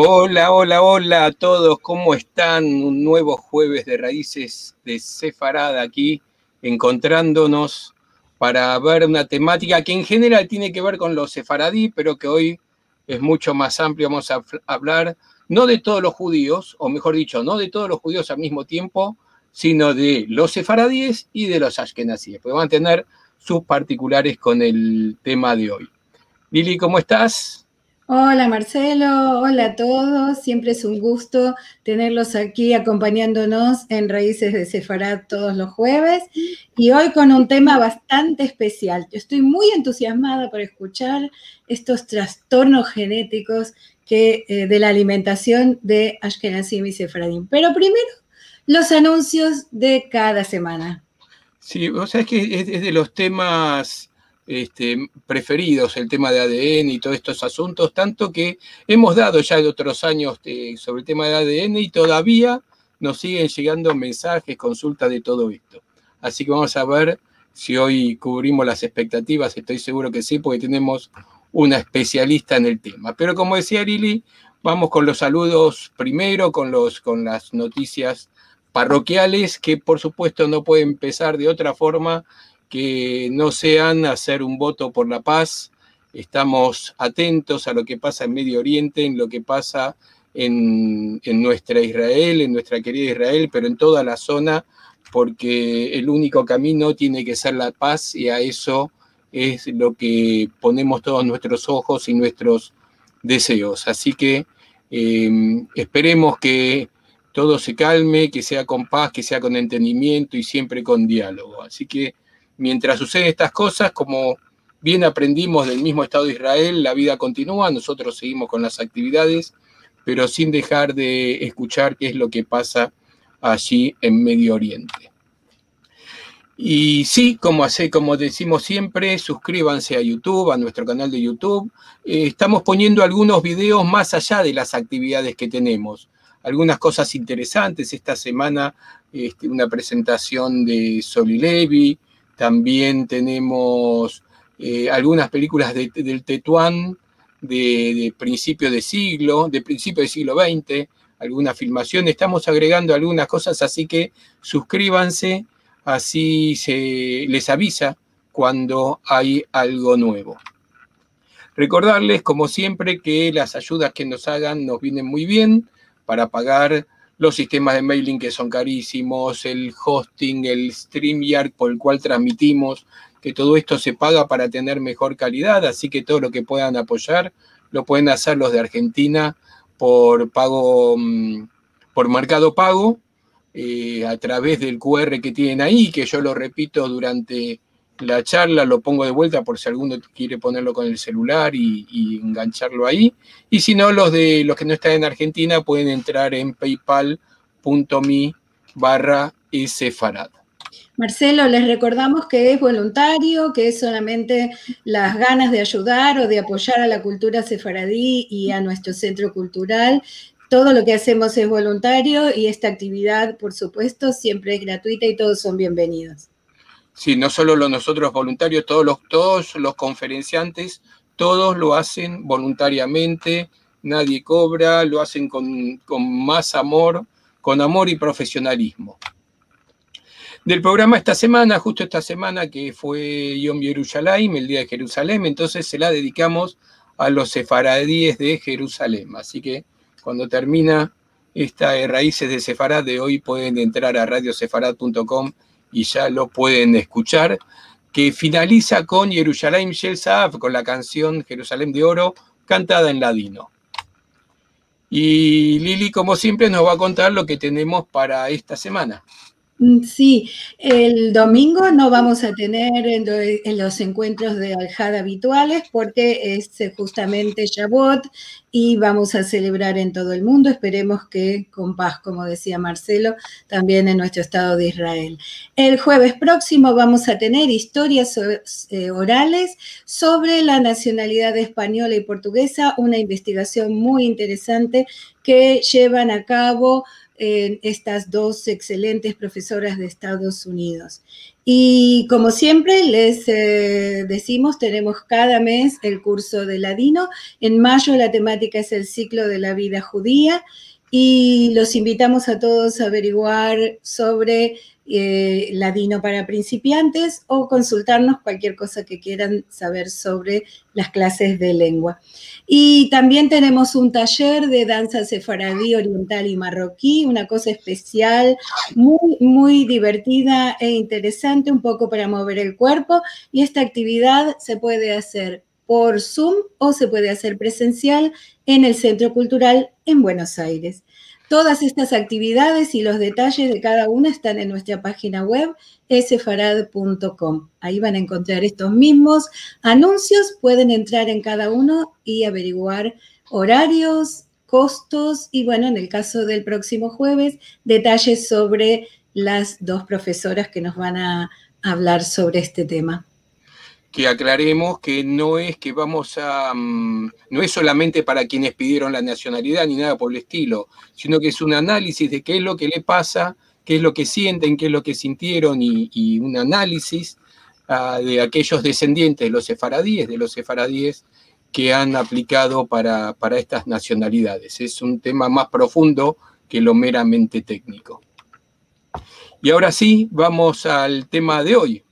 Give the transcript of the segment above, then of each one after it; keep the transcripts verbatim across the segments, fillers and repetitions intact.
Hola, hola, hola a todos, ¿cómo están? Un nuevo jueves de Raíces de Sefarad aquí, encontrándonos para ver una temática que en general tiene que ver con los sefaradí, pero que hoy es mucho más amplio. Vamos a fl-, hablar no de todos los judíos, o mejor dicho, no de todos los judíos al mismo tiempo, sino de los sefaradíes y de los ashkenazíes, porque van a tener sus particulares con el tema de hoy. Lili, ¿cómo estás? Hola Marcelo, hola a todos, siempre es un gusto tenerlos aquí acompañándonos en Raíces de Sefarad todos los jueves y hoy con un tema bastante especial. Yo estoy muy entusiasmada por escuchar estos trastornos genéticos que, eh, de la alimentación de Ashkenazim y Sefaradim. Pero primero, los anuncios de cada semana. Sí, vos sabés que es, es de los temas, este, preferidos, el tema de A D N y todos estos asuntos, tanto que hemos dado ya de otros años, eh, sobre el tema de A D N y todavía nos siguen llegando mensajes, consultas de todo esto. Así que vamos a ver si hoy cubrimos las expectativas, estoy seguro que sí, porque tenemos una especialista en el tema. Pero como decía Lili, vamos con los saludos primero, con los, con las noticias parroquiales, que por supuesto no puede empezar de otra forma que no sean hacer un voto por la paz. Estamos atentos a lo que pasa en Medio Oriente, en lo que pasa en, en nuestra Israel, en nuestra querida Israel, pero en toda la zona, porque el único camino tiene que ser la paz y a eso es lo que ponemos todos nuestros ojos y nuestros deseos. Así que, eh, esperemos que todo se calme, que sea con paz, que sea con entendimiento y siempre con diálogo. Así que mientras suceden estas cosas, como bien aprendimos del mismo Estado de Israel, la vida continúa, nosotros seguimos con las actividades, pero sin dejar de escuchar qué es lo que pasa allí en Medio Oriente. Y sí, como hace, como decimos siempre, suscríbanse a YouTube, a nuestro canal de YouTube. Eh, estamos poniendo algunos videos más allá de las actividades que tenemos. Algunas cosas interesantes. Esta semana, este, una presentación de Soli Levi. También tenemos, eh, algunas películas de, del Tetuán de, de principio de siglo, de principio del siglo veinte, alguna filmación. Estamos agregando algunas cosas, así que suscríbanse, así se les avisa cuando hay algo nuevo. Recordarles, como siempre, que las ayudas que nos hagan nos vienen muy bien para pagar los sistemas de mailing que son carísimos, el hosting, el StreamYard por el cual transmitimos, que todo esto se paga para tener mejor calidad, así que todo lo que puedan apoyar lo pueden hacer los de Argentina por pago, mm, por Mercado Pago, eh, a través del Q R que tienen ahí, que yo lo repito durante la charla, lo pongo de vuelta por si alguno quiere ponerlo con el celular y, y engancharlo ahí. Y si no, los de, los que no están en Argentina pueden entrar en paypal punto me barra sefarad. Marcelo, les recordamos que es voluntario, que es solamente las ganas de ayudar o de apoyar a la cultura sefaradí y a nuestro centro cultural. Todo lo que hacemos es voluntario y esta actividad, por supuesto, siempre es gratuita y todos son bienvenidos. Sí, no solo los, nosotros voluntarios, todos los, todos los conferenciantes, todos lo hacen voluntariamente, nadie cobra, lo hacen con, con más amor, con amor y profesionalismo. Del programa esta semana, justo esta semana que fue Yom Yerushalayim, el Día de Jerusalén, entonces se la dedicamos a los sefaradíes de Jerusalén. Así que cuando termina esta, eh, Raíces de Sefarad de hoy, pueden entrar a radio sefarad punto com y ya lo pueden escuchar, que finaliza con Yerushalayim Shel Zahav, con la canción Jerusalén de Oro, cantada en ladino. Y Lili, como siempre, nos va a contar lo que tenemos para esta semana. Mm, sí, el domingo no vamos a tener en lo-, en los encuentros de Alhad habituales porque es, eh, justamente Shavuot y vamos a celebrar en todo el mundo. Esperemos que con paz, como decía Marcelo, también en nuestro Estado de Israel. El jueves próximo vamos a tener historias so-, eh, orales sobre la nacionalidad española y portuguesa, una investigación muy interesante que llevan a cabo en estas dos excelentes profesoras de Estados Unidos. Y como siempre les, eh, decimos, tenemos cada mes el curso de ladino. En mayo la temática es el ciclo de la vida judía y los invitamos a todos a averiguar sobre, eh, ladino para principiantes o consultarnos cualquier cosa que quieran saber sobre las clases de lengua. Y también tenemos un taller de danza sefaradí, oriental y marroquí, una cosa especial, muy, muy divertida e interesante, un poco para mover el cuerpo. Y esta actividad se puede hacer por Zoom o se puede hacer presencial en el Centro Cultural en Buenos Aires. Todas estas actividades y los detalles de cada una están en nuestra página web, sefarad punto com. Ahí van a encontrar estos mismos anuncios, pueden entrar en cada uno y averiguar horarios, costos y, bueno, en el caso del próximo jueves, detalles sobre las dos profesoras que nos van a hablar sobre este tema. Que aclaremos que no es que vamos a, mm, no es solamente para quienes pidieron la nacionalidad ni nada por el estilo, sino que es un análisis de qué es lo que le pasa, qué es lo que sienten, qué es lo que sintieron y, y un análisis, ah, de aquellos descendientes de los sefaradíes, de los sefaradíes que han aplicado para, para estas nacionalidades. Es un tema más profundo que lo meramente técnico. Y ahora sí, vamos al tema de hoy.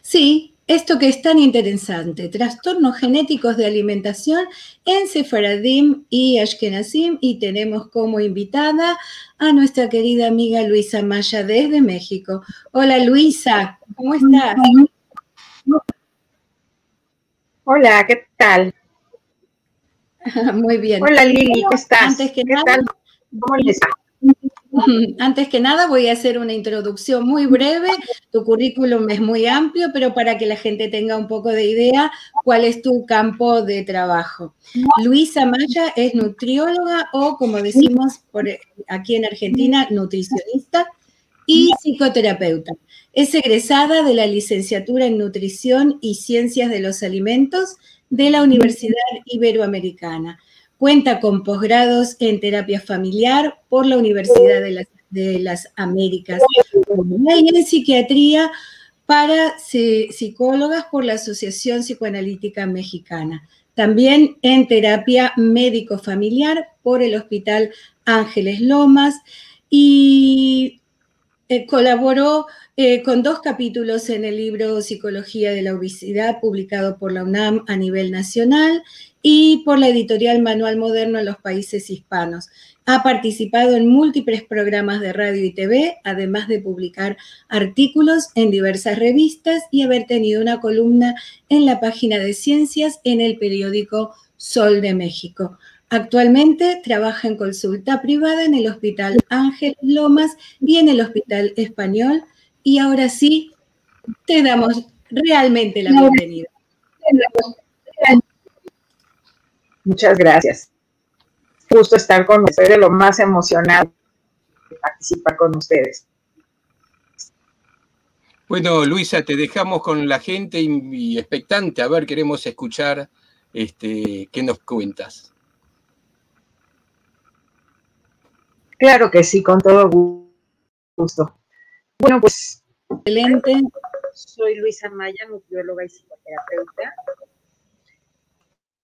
Sí, esto que es tan interesante, trastornos genéticos de alimentación en sefaradim y ashkenazim, y tenemos como invitada a nuestra querida amiga Luisa Maya desde México. Hola Luisa, ¿cómo estás? Hola, ¿qué tal? Muy bien. Hola Lili, ¿cómo estás? Antes que ¿Qué nada, tal? ¿Cómo les va? Antes que nada, voy a hacer una introducción muy breve. Tu currículum es muy amplio, pero para que la gente tenga un poco de idea cuál es tu campo de trabajo. Luisa Maya es nutrióloga o, como decimos por aquí en Argentina, nutricionista y psicoterapeuta. Es egresada de la licenciatura en Nutrición y Ciencias de los Alimentos de la Universidad Iberoamericana. Cuenta con posgrados en terapia familiar por la Universidad de las, de las Américas y en psiquiatría para si-, psicólogas por la Asociación Psicoanalítica Mexicana. También en terapia médico-familiar por el Hospital Ángeles Lomas y, eh, colaboró, eh, con dos capítulos en el libro Psicología de la obesidad, publicado por la unam a nivel nacional y por la editorial Manual Moderno en los países hispanos. Ha participado en múltiples programas de radio y TV, además de publicar artículos en diversas revistas y haber tenido una columna en la página de ciencias en el periódico Sol de México. Actualmente trabaja en consulta privada en el Hospital Ángeles Lomas y en el Hospital Español. Y ahora sí, te damos realmente la bienvenida. Muchas gracias. Gusto estar con ustedes, de lo más emocionado de participar con ustedes. Bueno, Luisa, te dejamos con la gente y, y expectante. A ver, queremos escuchar, este, qué nos cuentas. Claro que sí, con todo gusto. Bueno, pues, excelente. Soy Luisa Maya, nutrióloga y psicoterapeuta.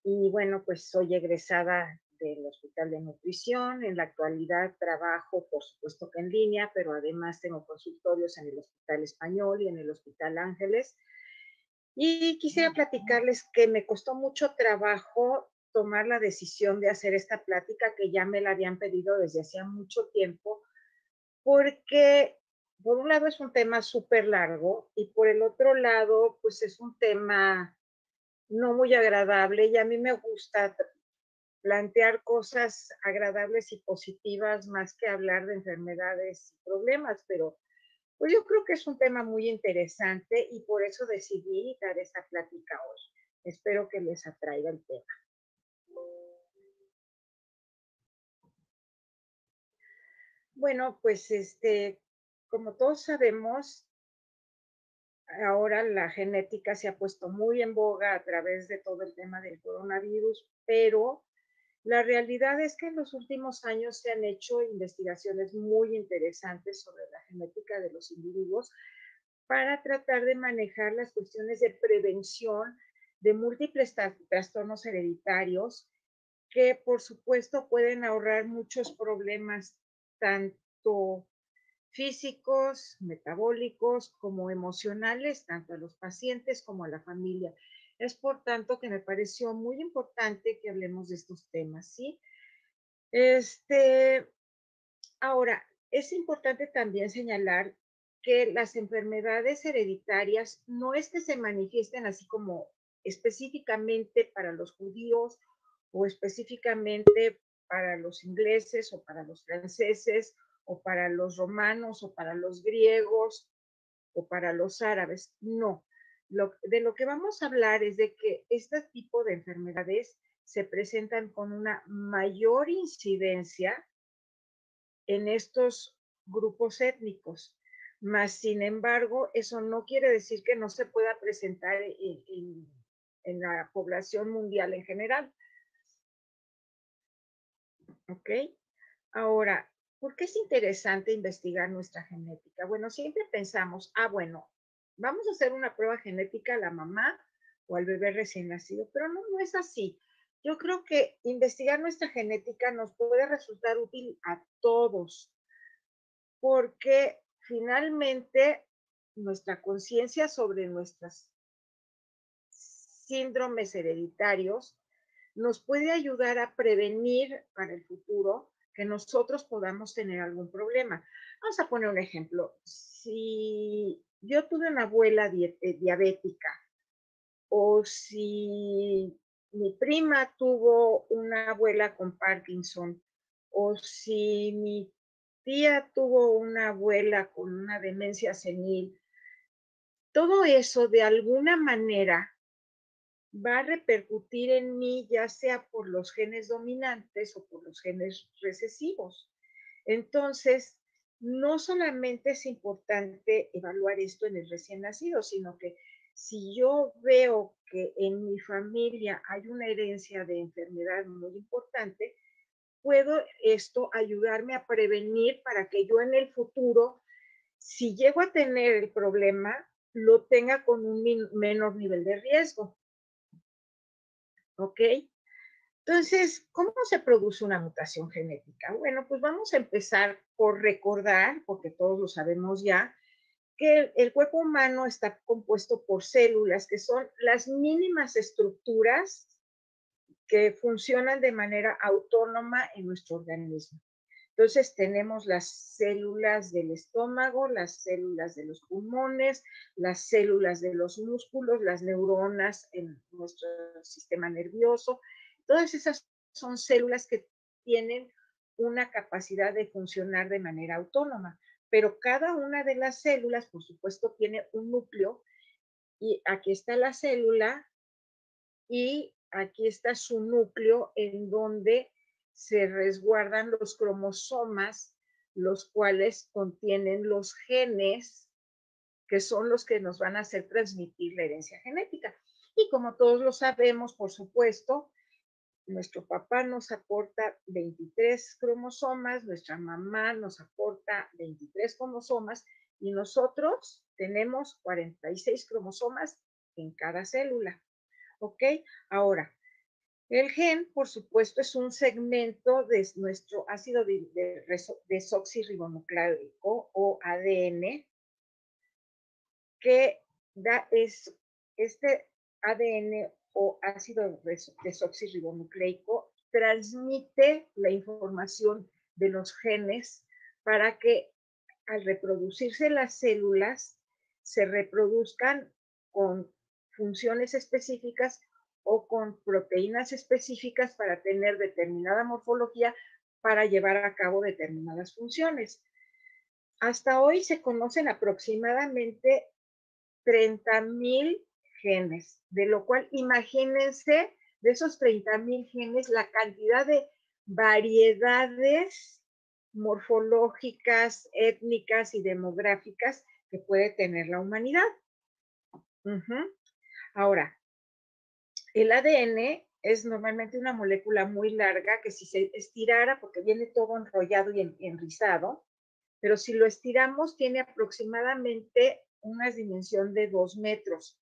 Y bueno, pues soy egresada del Hospital de Nutrición. En la actualidad trabajo, por supuesto que en línea, pero además tengo consultorios en el Hospital Español y en el Hospital Ángeles. Y quisiera platicarles que me costó mucho trabajo tomar la decisión de hacer esta plática, que ya me la habían pedido desde hacía mucho tiempo, porque por un lado es un tema súper largo y por el otro lado, pues es un tema no muy agradable, y a mí me gusta plantear cosas agradables y positivas más que hablar de enfermedades y problemas, pero pues yo creo que es un tema muy interesante y por eso decidí dar esta plática hoy. Espero que les atraiga el tema. Bueno, pues, este, como todos sabemos, ahora la genética se ha puesto muy en boga a través de todo el tema del coronavirus, pero La realidad es que en los últimos años se han hecho investigaciones muy interesantes sobre la genética de los individuos para tratar de manejar las cuestiones de prevención de múltiples tra- trastornos hereditarios que, por supuesto, pueden ahorrar muchos problemas, tanto físicos, metabólicos, como emocionales, tanto a los pacientes como a la familia. Es por tanto que me pareció muy importante que hablemos de estos temas, ¿sí? Este, ahora, es importante también señalar que las enfermedades hereditarias no es que se manifiesten así como específicamente para los judíos o específicamente para los ingleses o para los franceses o para los romanos o para los griegos o para los árabes. No. Lo, de lo que vamos a hablar es de que este tipo de enfermedades se presentan con una mayor incidencia en estos grupos étnicos. Mas, sin embargo, eso no quiere decir que no se pueda presentar en, en- en la población mundial en general. ¿Ok? Ahora, ¿por qué es interesante investigar nuestra genética? Bueno, siempre pensamos, ah, bueno, vamos a hacer una prueba genética a la mamá o al bebé recién nacido, pero no, no es así. Yo creo que investigar nuestra genética nos puede resultar útil a todos, porque finalmente nuestra conciencia sobre nuestros síndromes hereditarios nos puede ayudar a prevenir para el futuro que nosotros podamos tener algún problema. Vamos a poner un ejemplo. Si yo tuve una abuela di- eh, diabética o si mi prima tuvo una abuela con Parkinson o si mi tía tuvo una abuela con una demencia senil, todo eso de alguna manera va a repercutir en mí, ya sea por los genes dominantes o por los genes recesivos. Entonces, no solamente es importante evaluar esto en el recién nacido, sino que si yo veo que en mi familia hay una herencia de enfermedad muy importante, puedo esto ayudarme a prevenir para que yo en el futuro, si llego a tener el problema, lo tenga con un min- menor nivel de riesgo. ¿Ok? Entonces, ¿cómo se produce una mutación genética? Bueno, pues vamos a empezar por recordar, porque todos lo sabemos ya, que el, el cuerpo humano está compuesto por células, que son las mínimas estructuras que funcionan de manera autónoma en nuestro organismo. Entonces, tenemos las células del estómago, las células de los pulmones, las células de los músculos, las neuronas en nuestro sistema nervioso. Todas esas son células que tienen una capacidad de funcionar de manera autónoma, pero cada una de las células, por supuesto, tiene un núcleo y aquí está la célula y aquí está su núcleo en donde se resguardan los cromosomas, los cuales contienen los genes que son los que nos van a hacer transmitir la herencia genética. Y como todos lo sabemos, por supuesto, nuestro papá nos aporta veintitrés cromosomas, nuestra mamá nos aporta veintitrés cromosomas y nosotros tenemos cuarenta y seis cromosomas en cada célula. ¿Ok? Ahora, el gen, por supuesto, es un segmento de nuestro ácido de, de, desoxirribonucleico o A D N que da es, este A D N o ácido desoxirribonucleico transmite la información de los genes para que al reproducirse las células se reproduzcan con funciones específicas o con proteínas específicas para tener determinada morfología para llevar a cabo determinadas funciones. Hasta hoy se conocen aproximadamente treinta mil genes, de lo cual imagínense de esos treinta mil genes la cantidad de variedades morfológicas, étnicas y demográficas que puede tener la humanidad. Uh -huh. Ahora, el A D N es normalmente una molécula muy larga que si se estirara, porque viene todo enrollado y en- enrizado, pero si lo estiramos tiene aproximadamente una dimensión de dos metros,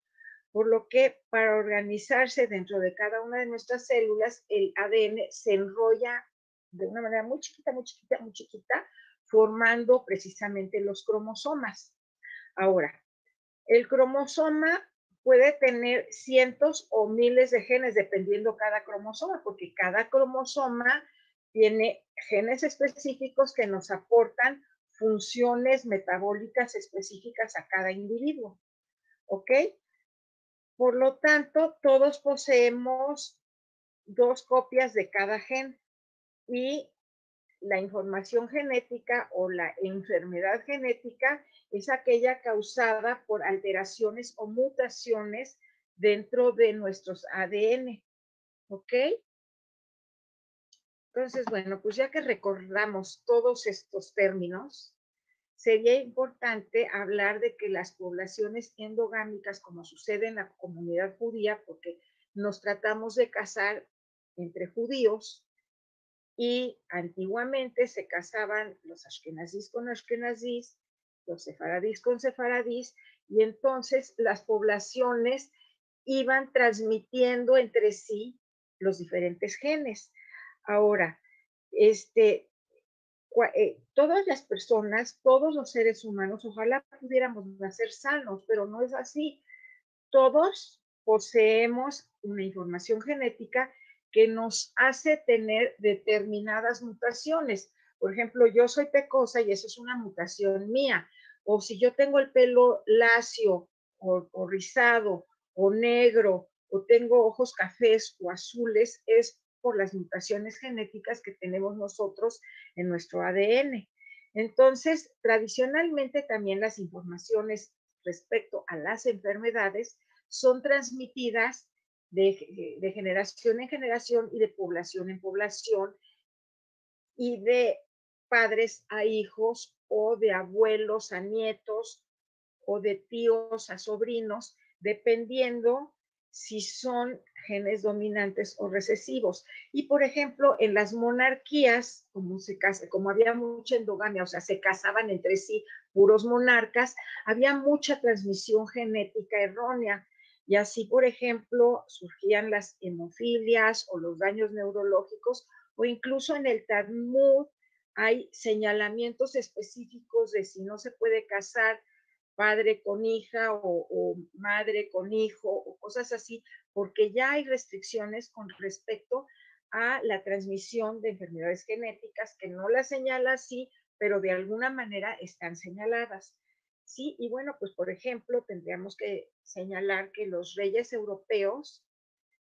por lo que para organizarse dentro de cada una de nuestras células, el A D N se enrolla de una manera muy chiquita, muy chiquita, muy chiquita, formando precisamente los cromosomas. Ahora, el cromosoma puede tener cientos o miles de genes, dependiendo cada cromosoma, porque cada cromosoma tiene genes específicos que nos aportan funciones metabólicas específicas a cada individuo. ¿Ok? Por lo tanto, todos poseemos dos copias de cada gen y la información genética o la enfermedad genética es aquella causada por alteraciones o mutaciones dentro de nuestros A D N. ¿Ok? Entonces, bueno, pues ya que recordamos todos estos términos, sería importante hablar de que las poblaciones endogámicas, como sucede en la comunidad judía, porque nos tratamos de casar entre judíos, y antiguamente se casaban los ashkenazíes con ashkenazíes, los sefaradíes con sefaradíes, y entonces las poblaciones iban transmitiendo entre sí los diferentes genes. Ahora, este, cua- eh, todas las personas, todos los seres humanos, ojalá pudiéramos nacer sanos, pero no es así. Todos poseemos una información genética que nos hace tener determinadas mutaciones. Por ejemplo, yo soy pecosa y eso es una mutación mía. O si yo tengo el pelo lacio o, o rizado o negro o tengo ojos cafés o azules, es por las mutaciones genéticas que tenemos nosotros en nuestro A D N. Entonces, tradicionalmente también las informaciones respecto a las enfermedades son transmitidas de, de generación en generación y de población en población y de padres a hijos o de abuelos a nietos o de tíos a sobrinos, dependiendo si son genes dominantes o recesivos. Y, por ejemplo, en las monarquías, como, se casa, como había mucha endogamia, o sea, se casaban entre sí puros monarcas, había mucha transmisión genética errónea. Y así, por ejemplo, surgían las hemofilias o los daños neurológicos, o incluso en el Talmud hay señalamientos específicos de si no se puede casar padre con hija o, o madre con hijo o cosas así, porque ya hay restricciones con respecto a la transmisión de enfermedades genéticas que no las señala así, pero de alguna manera están señaladas. Sí, y bueno, pues por ejemplo, tendríamos que señalar que los reyes europeos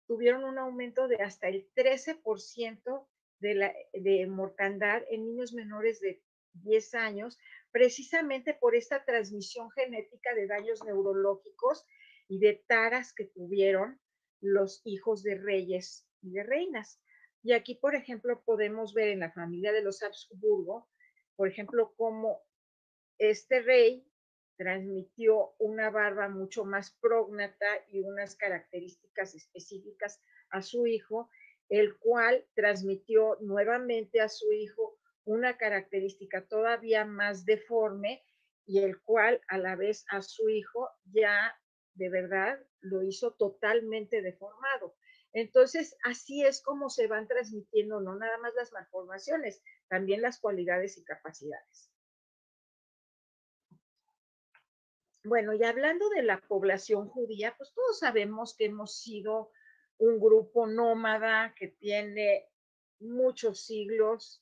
tuvieron un aumento de hasta el trece por ciento de, la, de mortandad en niños menores de diez años, precisamente por esta transmisión genética de daños neurológicos y de taras que tuvieron los hijos de reyes y de reinas. Y aquí, por ejemplo, podemos ver en la familia de los Habsburgo, por ejemplo, cómo este rey transmitió una barba mucho más prógnata y unas características específicas a su hijo, el cual transmitió nuevamente a su hijo una característica todavía más deforme y el cual a la vez a su hijo ya de verdad lo hizo totalmente deformado. Entonces, así es como se van transmitiendo no nada más las malformaciones, también las cualidades y capacidades. Bueno, y hablando de la población judía, pues todos sabemos que hemos sido un grupo nómada que tiene muchos siglos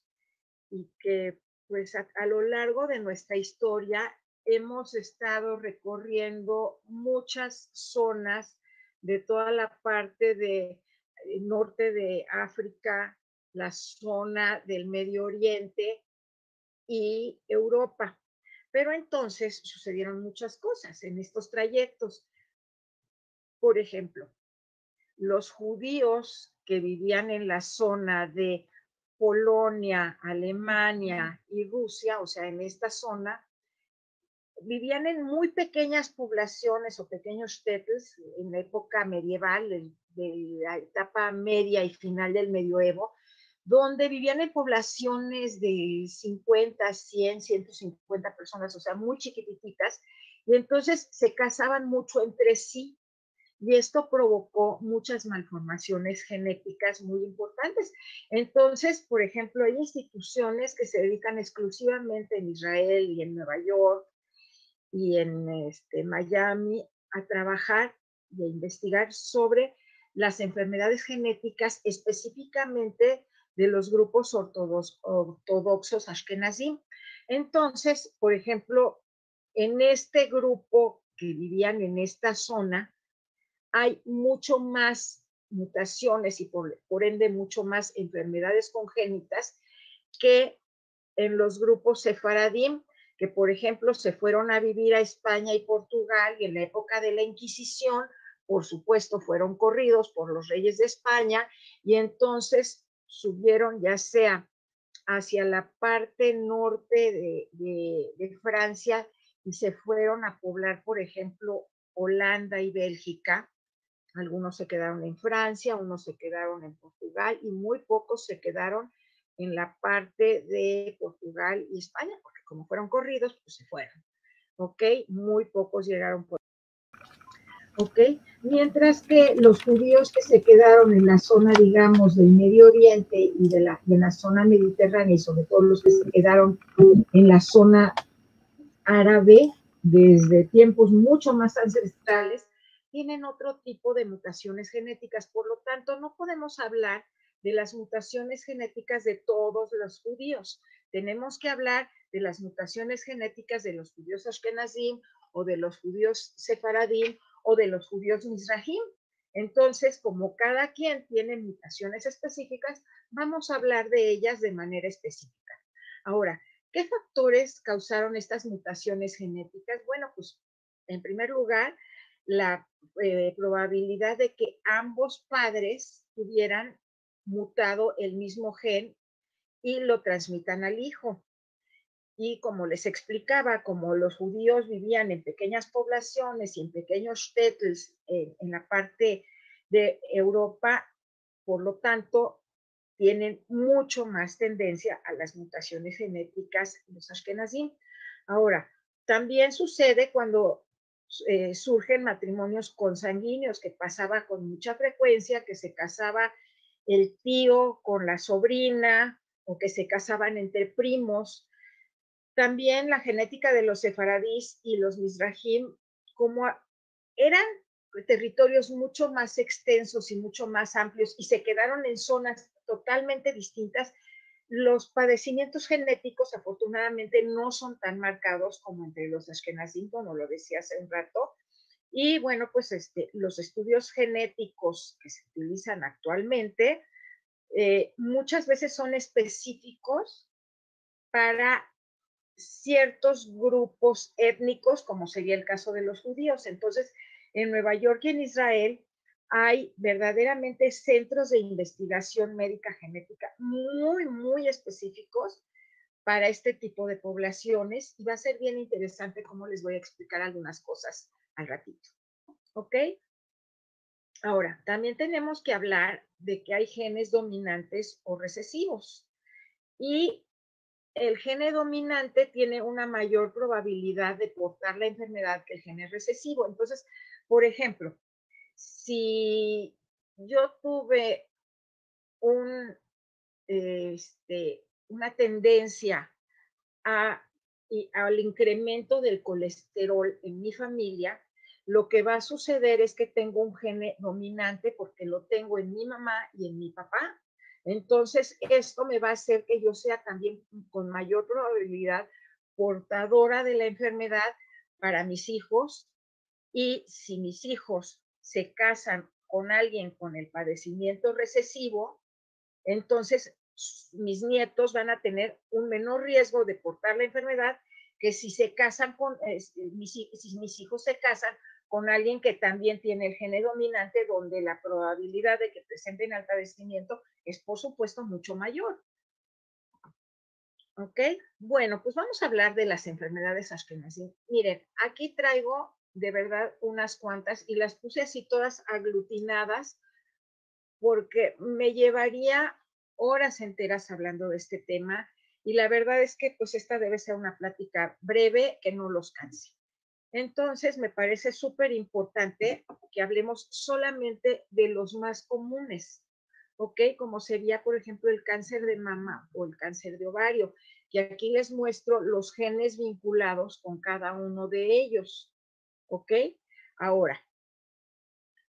y que, pues, a, a lo largo de nuestra historia hemos estado recorriendo muchas zonas de toda la parte de eh, norte de África, la zona del Medio Oriente y Europa. Pero entonces sucedieron muchas cosas en estos trayectos. Por ejemplo, los judíos que vivían en la zona de Polonia, Alemania y Rusia, o sea, en esta zona, vivían en muy pekenyas poblasiones o pekeynos shtetls en la epoka medieval, de, de la etapa media i final del medioevo, donde vivían en poblasiones de sinkuenta, sien, sien sinkuenta personas, o sea, muy chikitititas, i entonses se kazavan mucho entre si, i esto provoko muchas malformasiones genetikas muy importantes. Entonses, por enshemplo, ay institusiones ke se dedikan esklusivamente en Israel i en Nueva York i en, este, Miami a trabahar i a investigar sovre las enfermedades genetikas espesifikamente de los grupos ortodos-, ortodoksos ashkenazim. Entonses, por enshemplo, en este grupo ke bivian en esta zona, ay mucho mas mutasiones i por, por ende mucho mas enfermedades konjenitas ke en los grupos sefaradim, ke, por enshemplo, se fueron a bivir a Espanya i Portugal, i en la epoka de la Inkisizion, por supuesto, fueron korridos por los reyes de Espanya, i entonses suvieron ya sea asia la parte norte de, de, de Fransia i se fueron a povlar, por enshemplo, Olanda i Belgika. Algunos se kedaron en Fransia, unos se kedaron en Portugal i muy pokos se kedaron en la parte de Portugal i Espanya, porke komo fueron korridos, pues se fueron. ¿Ok? Muy pocos llegaron por Ok. Mientras ke los djudios ke se kedaron en la zona, digamos, del Medio Oriente i de la, i en la zona mediterranea, i sovre todo los ke se kedaron en la zona arabe desde tiempos mucho mas ansestrales, tienen otro tipo de mutasiones genetikas. Por lo tanto, no podemos avlar de las mutasiones genetikas de todos los djudios. Tenemos ke avlar de las mutasiones genetikas de los djudios ashkenazim o de los djudios sefaradim o de los djudios mizrahim. Entonses, komo kada kien tiene mutasiones espesifikas, vamos a avlar de eyas de manera espesifika. Agora, ke faktores kavzaron estas mutasiones genetikas? Bueno, pues, en primer lugar, la, eh, probabilidad de ke ambos padres tuvieran mutado el mizmo gen i lo transmitan al ijo. I komo les eksplikava, komo los djudios bivian en pekenyas povlasiones i en pekenyos shtetls en, en la parte de Evropa, por lo tanto, tienen mucho mas tendensia a las mutasiones genetikas los ashkenazim. Agora, tambien susede kuando, eh, surjen matrimonios konsanguineos, ke pasava kon mucha frekuensia, ke se kazava el tio kon la sovrina o ke se kazavan entre primos. Tambien la genetika de los sefaradis i los mizrahim, komo a-, eran territorios mucho mas ekstensos i mucho mas amplios i se kedaron en zonas totalmente distintas, los padesimientos genetikos, afortunadamente, no son tan markados komo entre los ashkenazim, komo lo dezia aze un rato. I, bueno, pues, este, los estudios genetikos ke se utilizan aktualmente, eh, muchas vezes son espesifikos para siertos grupos etnikos, komo seria el kazo de los djudios. Entonses, en Nueva York i en Israel ay verdaderamente sentros de investigasion medika genetika muy, muy espesifikos para este tipo de povlasiones, i va a ser bien interesante komo les vo a eksplikar algunas kozas al ratito. ¿Ok? Agora, tambien tenemos ke avlar de ke ay genes dominantes o resesivos. I el gene dominante tiene una mayor probabilidad de portar la enfermedad ke el gene resesivo. Entonses, por enshemplo, si yo tuve un, este, una tendensia a, i, al inkremento del kolesterol en mi familia, lo ke va a suseder es ke tengo un gene dominante porke lo tengo en mi mama i en mi papa. Entonses, esto me va a azer ke yo sea tambien kon mayor probabilidad portadora de la enfermedad para mis ijos. I si mis ijos se kazan kon alguien kon el padesimiento resesivo, entonses s-, mis nietos van a tener un menor riesgo de portar la enfermedad ke si se kazan kon, este, mis i-, si mis ijos se kazan kon alguien ke tambien tiene el gene dominante, donde la probabilidad de ke presenten el padesimiento es, por supuesto, mucho mayor. ¿Ok? Bueno, pues vamos a hablar de las enfermedades ashkenazim. Miren, aquí traigo de verdad unas cuantas y las puse así todas aglutinadas porque me llevaría horas enteras hablando de este tema y la verdad es que pues esta debe ser una plática breve que no los canse. Entonces, me parece súper importante que hablemos solamente de los más comunes, ¿ok? Como sería, por ejemplo, el cáncer de mama o el cáncer de ovario, que aquí les muestro los genes vinculados con cada uno de ellos, ¿ok? Ahora,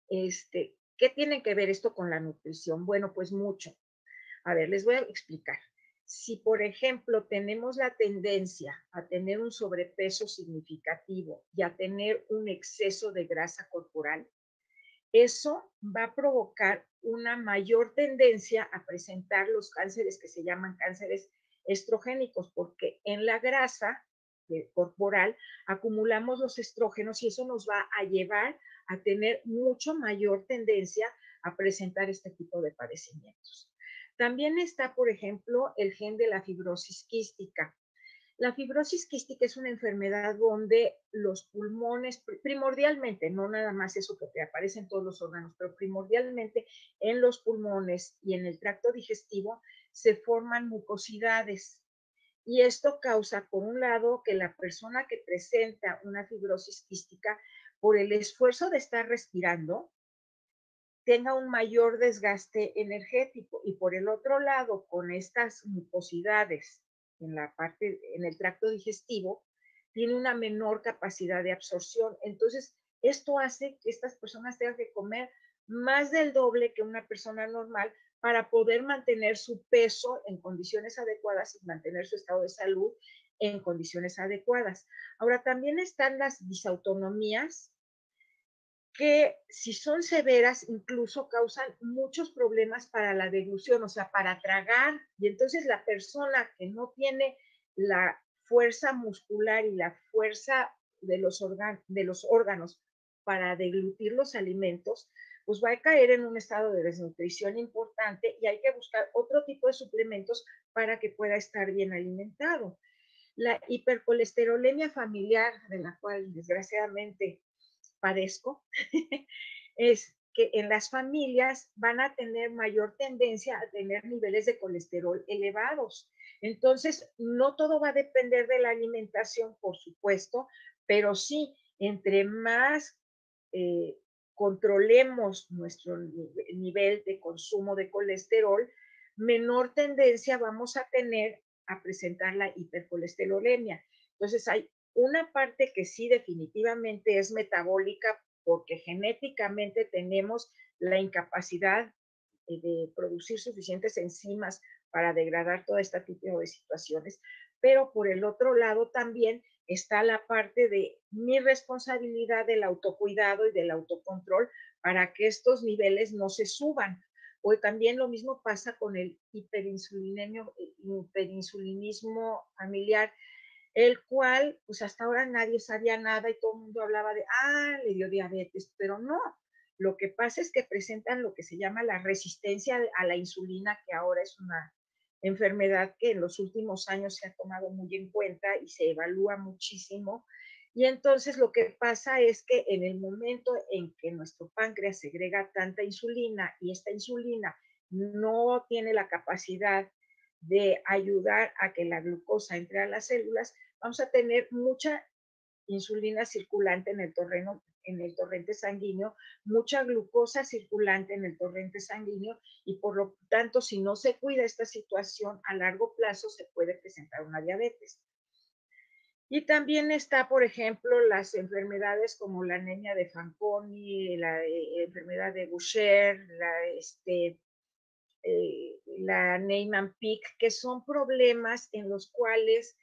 este, ¿qué tiene que ver esto con la nutrición? Bueno, pues mucho. A ver, les voy a explicar. Si, por ejemplo, tenemos la tendencia a tener un sobrepeso significativo y a tener un exceso de grasa corporal, eso va a provocar una mayor tendencia a presentar los cánceres que se llaman cánceres estrogénicos, porque en la grasa eh, corporal acumulamos los estrógenos y eso nos va a llevar a tener mucho mayor tendencia a presentar este tipo de padecimientos. También está, por ejemplo, el gen de la fibrosis quística. La fibrosis quística es una enfermedad donde los pulmones, primordialmente, no nada más eso que te aparece en todos los órganos, pero primordialmente en los pulmones y en el tracto digestivo se forman mucosidades. Y esto causa, por un lado, que la persona que presenta una fibrosis quística, por el esfuerzo de estar respirando, tenga un mayor desgaste energético. Y por el otro lado, con estas mucosidades en la parte, en el tracto digestivo, tiene una menor capacidad de absorción. Entonces, esto hace que estas personas tengan que comer más del doble que una persona normal para poder mantener su peso en condiciones adecuadas y mantener su estado de salud en condiciones adecuadas. Ahora, también están las disautonomías, que si son severas, incluso causan muchos problemas para la deglución, o sea, para tragar. Y entonces la persona que no tiene la fuerza muscular y la fuerza de los, de los órganos para deglutir los alimentos, pues va a caer en un estado de desnutrición importante y hay que buscar otro tipo de suplementos para que pueda estar bien alimentado. La hipercolesterolemia familiar, de la cual desgraciadamente padezco, es que en las familias van a tener mayor tendencia a tener niveles de colesterol elevados. Entonces, no todo va a depender de la alimentación, por supuesto, pero sí, entre más eh, controlemos nuestro nivel de consumo de colesterol, menor tendencia vamos a tener a presentar la hipercolesterolemia. Entonces, hay una parte que sí definitivamente es metabólica porque genéticamente tenemos la incapacidad eh, de producir suficientes enzimas para degradar todo este tipo de situaciones, pero por el otro lado también está la parte de mi responsabilidad del autocuidado y del autocontrol para que estos niveles no se suban. O también lo mismo pasa con el hiperinsulinismo familiar, el cual, pues hasta ahora nadie sabía nada y todo el mundo hablaba de, ah, le dio diabetes, pero no. Lo que pasa es que presentan lo que se llama la resistencia a la insulina, que ahora es una enfermedad que en los últimos años se ha tomado muy en cuenta y se evalúa muchísimo. Y entonces lo que pasa es que en el momento en que nuestro páncreas segrega tanta insulina y esta insulina no tiene la capacidad de ayudar a que la glucosa entre a las células, vamos a tener mucha insulina circulante en el torreno, en el torrente sanguíneo, mucha glucosa circulante en el torrente sanguíneo y por lo tanto, si no se cuida esta situación a largo plazo, se puede presentar una diabetes. Y también está, por ejemplo, las enfermedades como la anemia de Fanconi, la eh, enfermedad de Gaucher, la, este, eh, la Niemann-Pick, que son problemas en los cuales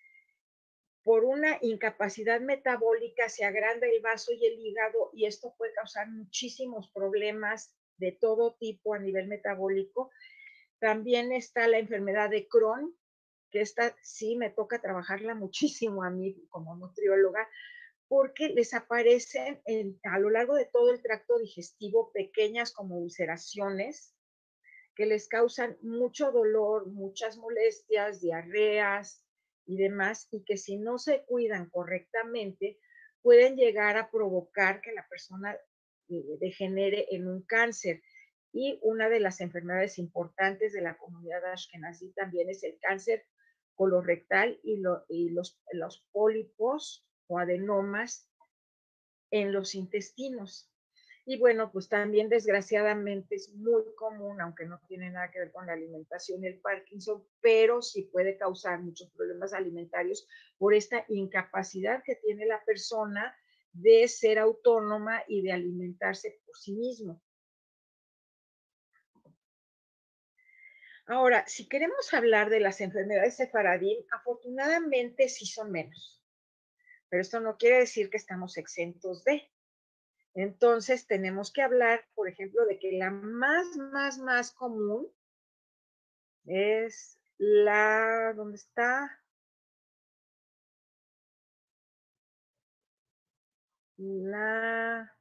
por una incapacidad metabólica se agranda el vaso y el hígado y esto puede causar muchísimos problemas de todo tipo a nivel metabólico. También está la enfermedad de Crohn, que esta sí me toca trabajarla muchísimo a mí como nutrióloga, porque les aparecen en, a lo largo de todo el tracto digestivo pequeñas como ulceraciones que les causan mucho dolor, muchas molestias, diarreas, y demás, y que si no se cuidan correctamente, pueden llegar a provocar que la persona eh, degenere en un cáncer. Y una de las enfermedades importantes de la comunidad ashkenazí también es el cáncer colorectal y, lo, y los, los pólipos o adenomas en los intestinos. Y bueno, pues también desgraciadamente es muy común, aunque no tiene nada que ver con la alimentación, el Parkinson, pero sí puede causar muchos problemas alimentarios por esta incapacidad que tiene la persona de ser autónoma y de alimentarse por sí mismo. Ahora, si queremos hablar de las enfermedades sefaradim, afortunadamente sí son menos. Pero esto no quiere decir que estamos exentos de. Entonces, tenemos que hablar, por ejemplo, de que la más, más, más común es la, ¿dónde está? La,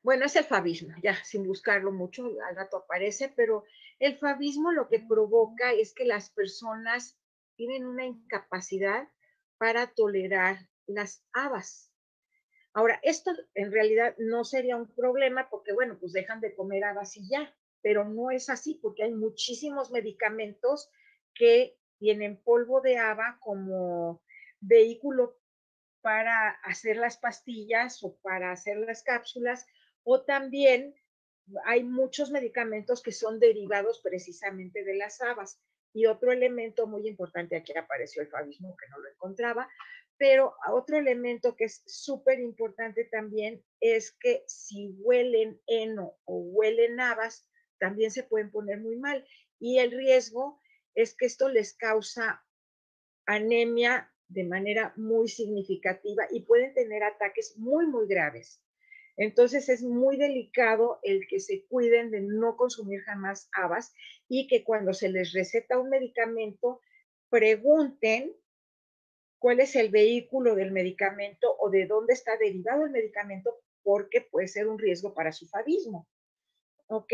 bueno, es el fabismo, ya, sin buscarlo mucho, al rato aparece, pero el fabismo lo que provoca es que las personas tienen una incapacidad para tolerar las habas. Ahora, esto en realidad no sería un problema porque, bueno, pues dejan de comer habas y ya, pero no es así porque hay muchísimos medicamentos que tienen polvo de haba como vehículo para hacer las pastillas o para hacer las cápsulas, o también hay muchos medicamentos que son derivados precisamente de las habas. Y otro elemento muy importante, aquí apareció el fabismo, que no lo encontraba, pero otro elemento que es súper importante también es que si huelen heno o huelen habas, también se pueden poner muy mal. Y el riesgo es que esto les causa anemia de manera muy significativa y pueden tener ataques muy, muy graves. Entonces es muy delicado el que se cuiden de no consumir jamás habas y que cuando se les receta un medicamento, pregunten cuál es el vehículo del medicamento o de dónde está derivado el medicamento, porque puede ser un riesgo para su fabismo. ¿Ok?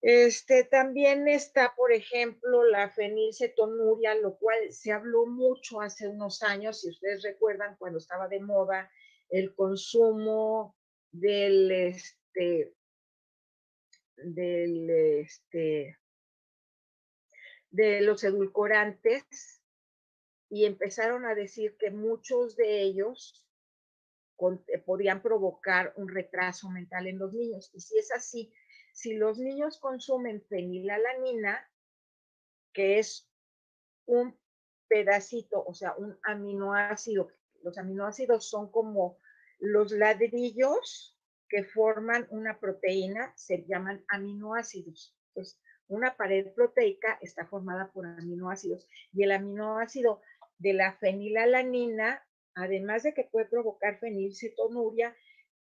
Este, también está, por ejemplo, la fenilcetonuria, lo cual se habló mucho hace unos años, si ustedes recuerdan, cuando estaba de moda el consumo del, este, del, este, de los edulcorantes, y empezaron a decir que muchos de ellos con, eh, podían provocar un retraso mental en los niños. Y si es así, si los niños consumen fenilalanina, que es un pedacito, o sea, un aminoácido, los aminoácidos son como los ladrillos que forman una proteína, se llaman aminoácidos. Entonces, una pared proteica está formada por aminoácidos y el aminoácido de la fenilalanina, además de que puede provocar fenilcetonuria,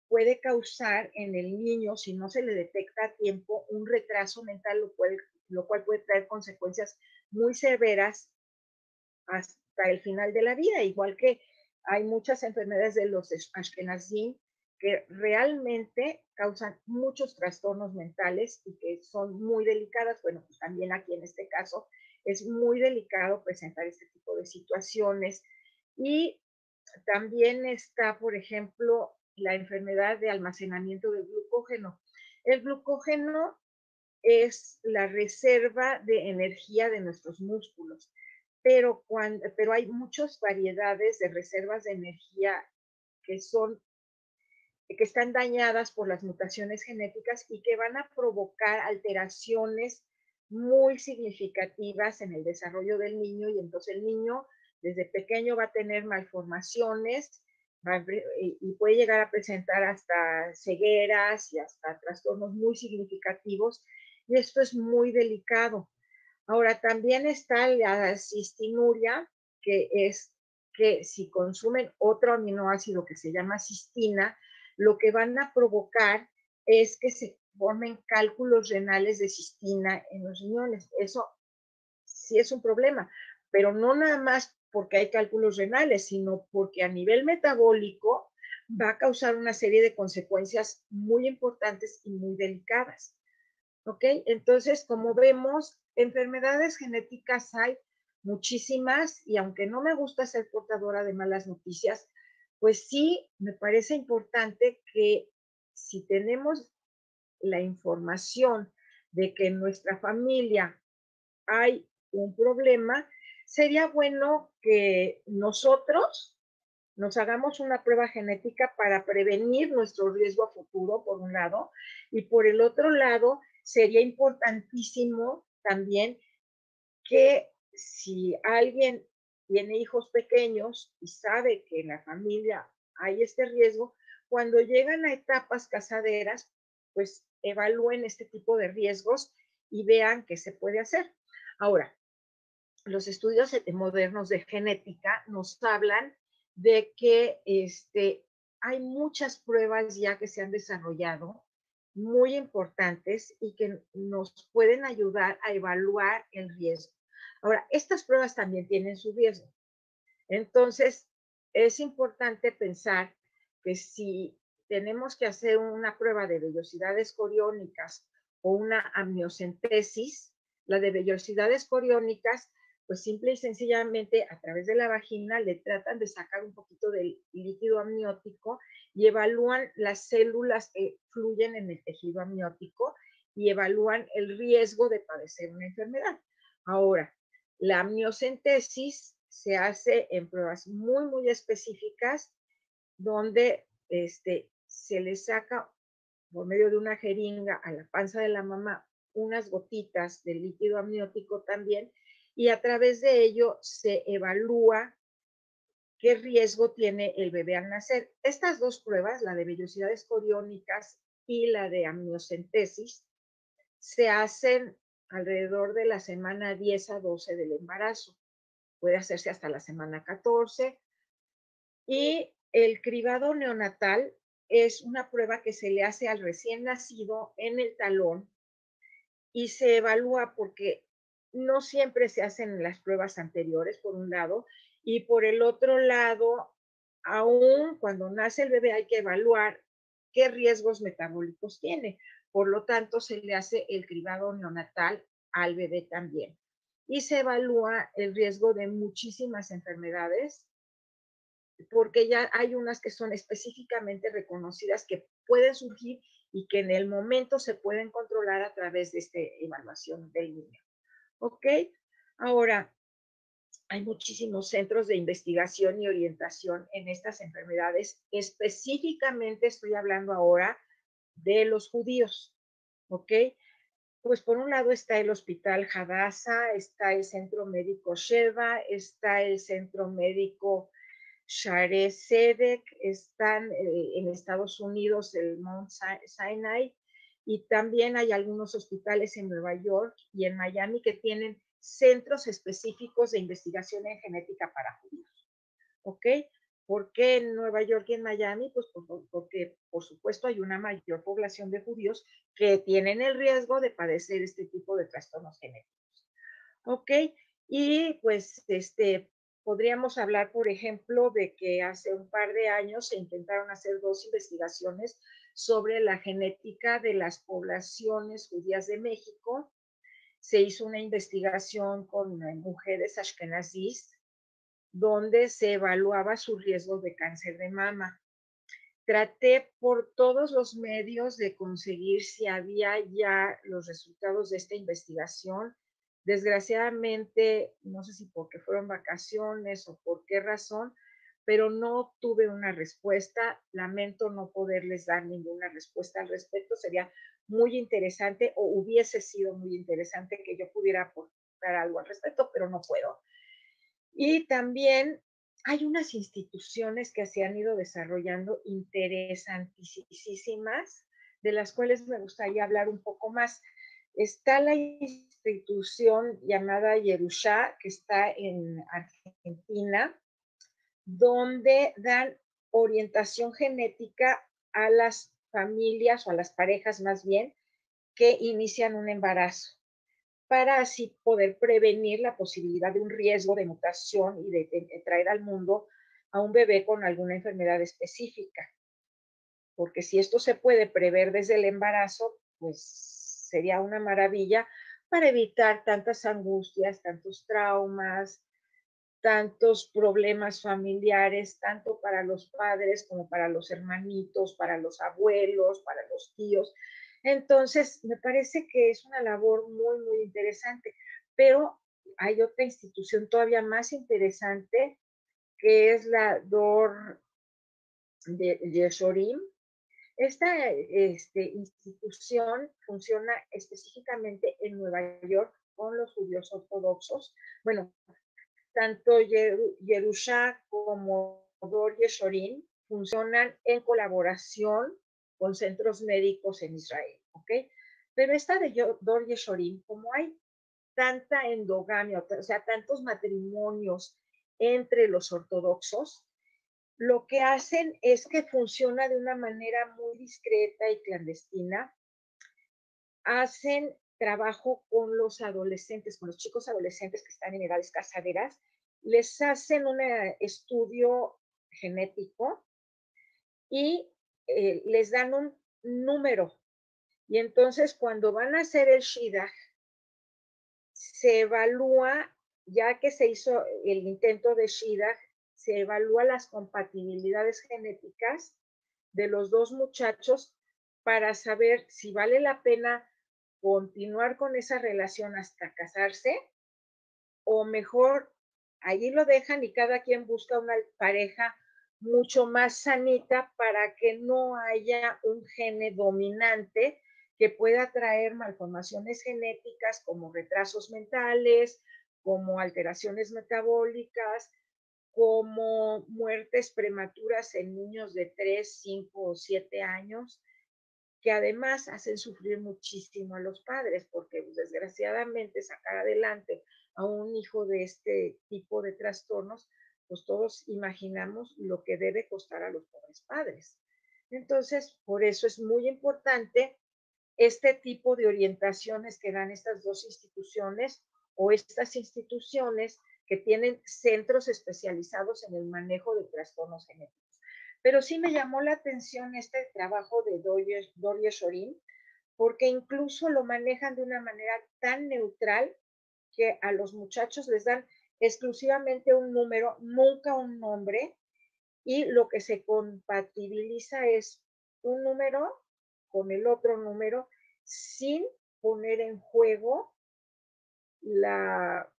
puede causar en el niño, si no se le detecta a tiempo, un retraso mental, lo cual, lo cual puede traer consecuencias muy severas hasta el final de la vida, igual que hay muchas enfermedades de los ashkenazim que realmente causan muchos trastornos mentales y que son muy delicadas. Bueno, pues también aquí en este caso es muy delicado presentar este tipo de situaciones. Y también está, por ejemplo, la enfermedad de almacenamiento del glucógeno. El glucógeno es la reserva de energía de nuestros músculos, pero, cuando, pero hay muchas variedades de reservas de energía que son que están dañadas por las mutaciones genéticas y que van a provocar alteraciones muy significativas en el desarrollo del niño, y entonces el niño desde pequeño va a tener malformaciones, va a, y puede llegar a presentar hasta cegueras y hasta trastornos muy significativos, y esto es muy delicado. Ahora, también está la cistinuria, que es que si consumen otro aminoácido que se llama cistina, lo que van a provocar es que se formen cálculos renales de cistina en los riñones. Eso sí es un problema, pero no nada más porque hay cálculos renales, sino porque a nivel metabólico va a causar una serie de consecuencias muy importantes y muy delicadas. ¿Ok? Entonces, como vemos, enfermedades genéticas hay muchísimas y aunque no me gusta ser portadora de malas noticias, pues sí me parece importante que si tenemos la información de que en nuestra familia hay un problema, sería bueno que nosotros nos hagamos una prueba genética para prevenir nuestro riesgo a futuro, por un lado, y por el otro lado, sería importantísimo también que si alguien tiene hijos pequeños y sabe que en la familia hay este riesgo, cuando llegan a etapas casaderas, pues evalúen este tipo de riesgos y vean qué se puede hacer. Ahora, los estudios modernos de genética nos hablan de que este, hay muchas pruebas ya que se han desarrollado muy importantes y que nos pueden ayudar a evaluar el riesgo. Ahora, estas pruebas también tienen su riesgo. Entonces, es importante pensar que si tenemos que hacer una prueba de vellosidades coriónicas o una amniocentesis, la de vellosidades coriónicas, pues simple y sencillamente a través de la vagina le tratan de sacar un poquito del líquido amniótico y evalúan las células que fluyen en el tejido amniótico y evalúan el riesgo de padecer una enfermedad. Ahora, la amniocentesis se hace en pruebas muy, muy específicas donde este, se le saca por medio de una jeringa a la panza de la mamá unas gotitas de líquido amniótico también y a través de ello se evalúa qué riesgo tiene el bebé al nacer. Estas dos pruebas, la de vellosidades coriónicas y la de amniocentesis, se hacen alrededor de la semana diez a doce del embarazo. Puede hacerse hasta la semana catorce. Y el cribado neonatal es una prueba que se le hace al recién nacido en el talón y se evalúa porque no siempre se hacen las pruebas anteriores, por un lado, y por el otro lado, aún cuando nace el bebé hay que evaluar qué riesgos metabólicos tiene. Por lo tanto, se le hace el cribado neonatal al bebé también. Y se evalúa el riesgo de muchísimas enfermedades, porque ya hay unas que son específicamente reconocidas que pueden surgir y que en el momento se pueden controlar a través de esta evaluación del niño. ¿Ok? Ahora, hay muchísimos centros de investigación y orientación en estas enfermedades. Específicamente estoy hablando ahora de los judíos, ¿ok? Pues por un lado está el Hospital Hadassah, está el Centro Médico Sheba, está el Centro Médico Shaare Zedek, están eh, en Estados Unidos el Mount Sinai, y también hay algunos hospitales en Nueva York y en Miami que tienen centros específicos de investigación en genética para judíos. ¿Ok? ¿Por qué en Nueva York y en Miami? Pues porque, por supuesto, hay una mayor población de judíos que tienen el riesgo de padecer este tipo de trastornos genéticos. ¿Ok? Y pues este, podríamos hablar, por ejemplo, de que hace un par de años se intentaron hacer dos investigaciones sobre la genética de las poblaciones judías de México. Se hizo una investigación con mujeres ashkenazíes donde se evaluaba su riesgo de cáncer de mama. Traté por todos los medios de conseguir si había ya los resultados de esta investigación. Desgraciadamente, no sé si porque fueron vacaciones o por qué razón, pero no obtuve una respuesta. Lamento no poderles dar ninguna respuesta al respecto. Sería muy interesante o hubiese sido muy interesante que yo pudiera aportar algo al respecto, pero no puedo. Y también hay unas instituciones que se han ido desarrollando interesantísimas, de las cuales me gustaría hablar un poco más. Está la institución llamada Yerusha, que está en Argentina, donde dan orientación genética a las familias o a las parejas más bien que inician un embarazo, para así poder prevenir la posibilidad de un riesgo de mutación y de, de traer al mundo a un bebé con alguna enfermedad específica. Porque si esto se puede prever desde el embarazo, pues seria una maravilla para evitar tantas angustias, tantos traumas, tantos problemas familiares, tanto para los padres como para los hermanitos, para los abuelos, para los tios. Entonses, me parese ke es una lavor muy, muy interesante, pero ay otra institusion tovia mas interesante, ke es la Dor de Yeshorim. Esta, este, institusion funsiona espesifikamente en Nueva York kon los djudios ortodoksos. Bueno, tanto Yeru-, Yerusha komo Dor Yeshorim funsionan en kolaborasion kon sentros medikos en Israel, okey? Pero esta de Yo-, Dor Yeshorim, komo ay tanta endogamia, o sea, tantos matrimonios entre los ortodoksos, lo ke asen es ke funsiona de una manera muy diskreta i klandestina. Asen travajo kon los adoleshentes, kon los chikos adoleshentes ke estan en edades kasaderas, les asen un, eh, estudio genetiko i, eh, les dan un numero. I entonses, kuando van a azer el shidduch, se evalua, ya ke se izo el intento de shidduch, se evalua las kompatibilidades genetikas de los dos muchachos para saver si vale la pena kontinuar kon esa relasion asta kazarse o mejor ayi lo dejan i kada kien buska una pareja mucho mas sanita para ke no aya un gene dominante ke pueda traer malformasiones genetikas komo retrasos mentales, komo alterasiones metabolikas, komo muertes prematuras en ninyos de tres, sinko o siete anyos, ke ademas asen sufrir muchisimo a los padres, porke, pues, desgrasiadamente, sakar adelante a un ijo de este tipo de trastornos, pues, todos imaginamos lo ke deve kostar a los pobres padres. Entonses, por esto es muy importante este tipo de orientasiones ke dan estas dos institusiones o estas institusiones ke tienen sentros espesializados en el manejo de trastornos genetikos. Pero si me yamo la atension este travajo de Dor Ye-, Dor Yeshorim, porke inkluso lo manejan de una manera tan neutral ke a los muchachos les dan esklusivamente un numero, nunka un nombre, i lo ke se kompatibiliza es un numero kon el otro numero sin poner en djuego la,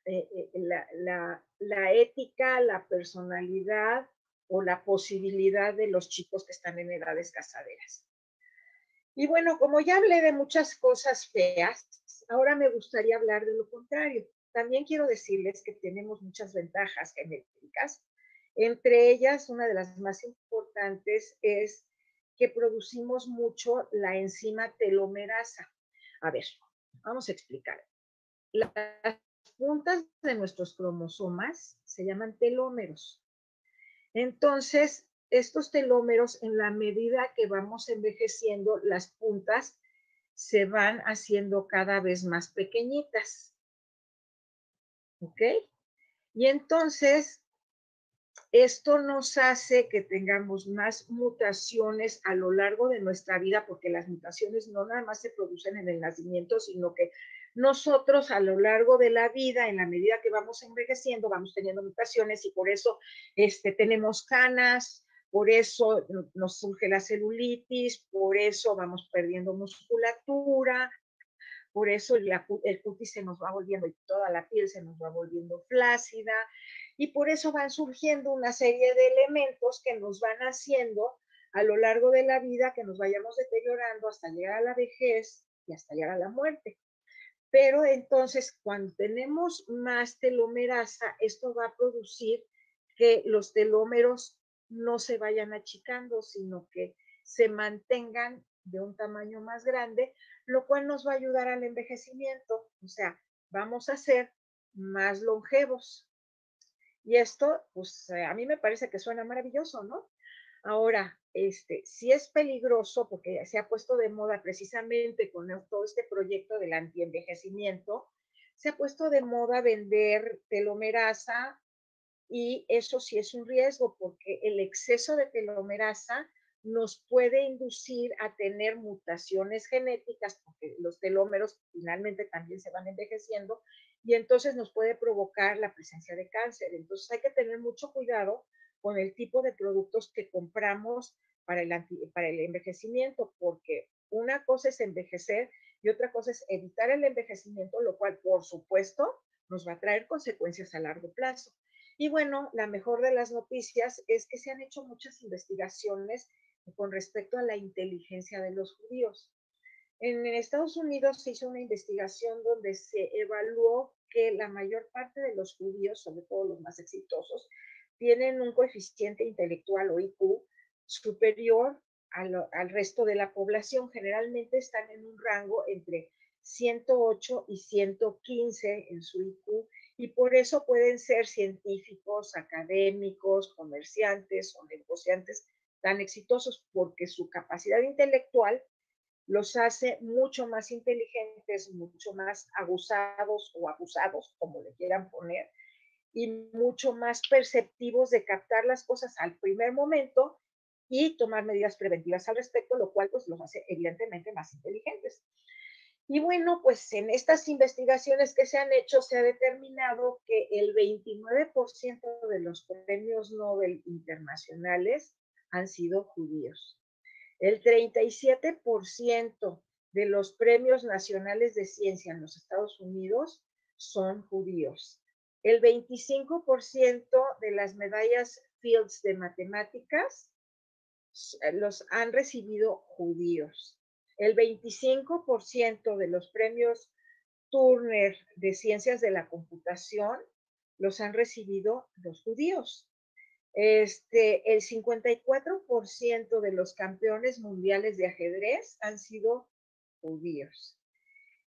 eh, eh, la, la, la etika, la personalidad o la posibilidad de los chikos ke estan en edades kasaderas. I bueno, komo ya avlé de muchas kozas feas, agora me gustaria avlar de lo kontrario. Tambien kiero dizirles ke tenemos muchas ventajas genetikas. Entre eyas, una de las mas importantes es ke produzimos mucho la enzima telomerasa. A ver, vamos a eksplicar. Las puntas de nuestros kromosomas se yaman telomeros. Entonses, estos telomeros, en la medida ke vamos envejesiendo, las puntas se van aziendo kada vez mas pekenyitas. Okey? I entonses, esto nos aze ke tengamos mas mutasiones a lo largo de nuestra vida, porke las mutasiones no nada mas se produzen en el nasimiento, sino ke nosotros a lo largo de la vida, en la medida ke vamos envejesiendo, vamos teniendo mutasiones i por eso, este, tenemos kanas, por eso no-, nos surje la selulitis, por eso vamos perdiendo muskulatura, por eso la ku-, el kutis se mos va volviendo i toda la piel se mos va volviendo flasida, i por eso van surjiendo una serie de elementos ke mos van aziendo a lo largo de la vida ke mos vayamos deteriorando asta yegar a la vejez i asta yegar a la muerte. Pero entonses, kuando tenemos mas telomerasa, esto va a produzir ke los telomeros no se vayan achikando, sino ke se mantengan de un tamanyo mas grande, lo kual nos va a ayudar al envejesiento, o sea, vamos a ser mas lonjevos. I esto, pues, eh, a mi me parese ke suena maraviyozo, no? Agora, este, si es peligrozo, porke se ha puesto de moda precisamente kon el, todo este proyekto del antienvejecimiento, se ha puesto de moda vender telomerasa i eso si es un riesgo, porke el ekseso de telomerasa nos puede inducir a tener mutaciones genéticas, porque los telómeros finalmente también se van envejeciendo, y entonces nos puede provocar la presencia de cáncer. Entonces hay que tener mucho cuidado con el tipo de productos que compramos para el, anti, para el envejecimiento, porque una cosa es envejecer y otra cosa es evitar el envejecimiento, lo cual, por supuesto, nos va a traer consecuencias a largo plazo. Y bueno, la mejor de las noticias es que se han hecho muchas investigaciones con respecto a la inteligencia de los judíos. En Estados Unidos se hizo una investigación donde se evaluó que la mayor parte de los judíos, sobre todo los más exitosos, tienen un coeficiente intelectual o I Q superior al, al resto de la población. Generalmente están en un rango entre ciento ocho y ciento quince en su I Q, y por eso pueden ser científicos, académicos, comerciantes o negociantes tan exitosos, porque su capacidad intelectual los hace mucho más inteligentes, mucho más aguzados o abusados, como le quieran poner, y mucho más perceptivos de captar las cosas al primer momento y tomar medidas preventivas al respecto, lo cual pues los hace evidentemente más inteligentes. Y bueno, pues en estas investigaciones que se han hecho se ha determinado que el veintinueve por ciento de los premios Nobel internacionales han sido judíos. El treinta y siete por ciento de los premios nacionales de ciencia en los Estados Unidos son judíos. El veinticinco por ciento de las medallas Fields de matemáticas los han recibido judíos. El veinticinco por ciento de los premios Turner de ciencias de la computación los han recibido los judíos. Este, el cincuenta y cuatro por ciento de los campeones mundiales de ajedrez han sido judíos.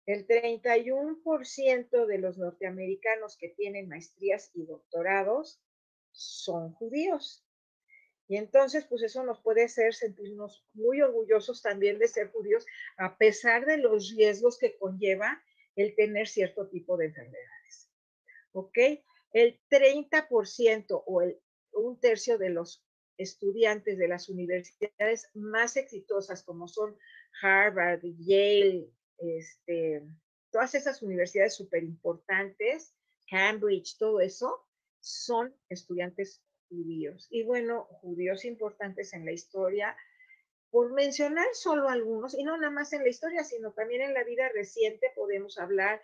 El treinta y uno por ciento de los norteamericanos que tienen maestrías y doctorados son judíos. Y entonces, pues eso nos puede hacer sentirnos muy orgullosos también de ser judíos, a pesar de los riesgos que conlleva el tener cierto tipo de enfermedades. ¿Ok? El treinta por ciento o el, un tercio de los estudiantes de las universidades más exitosas, como son Harvard, Yale, este, todas esas universidades súper importantes, Cambridge, todo eso, son estudiantes judíos. Y bueno, judíos importantes en la historia, por mencionar solo algunos, y no nada más en la historia, sino también en la vida reciente podemos hablar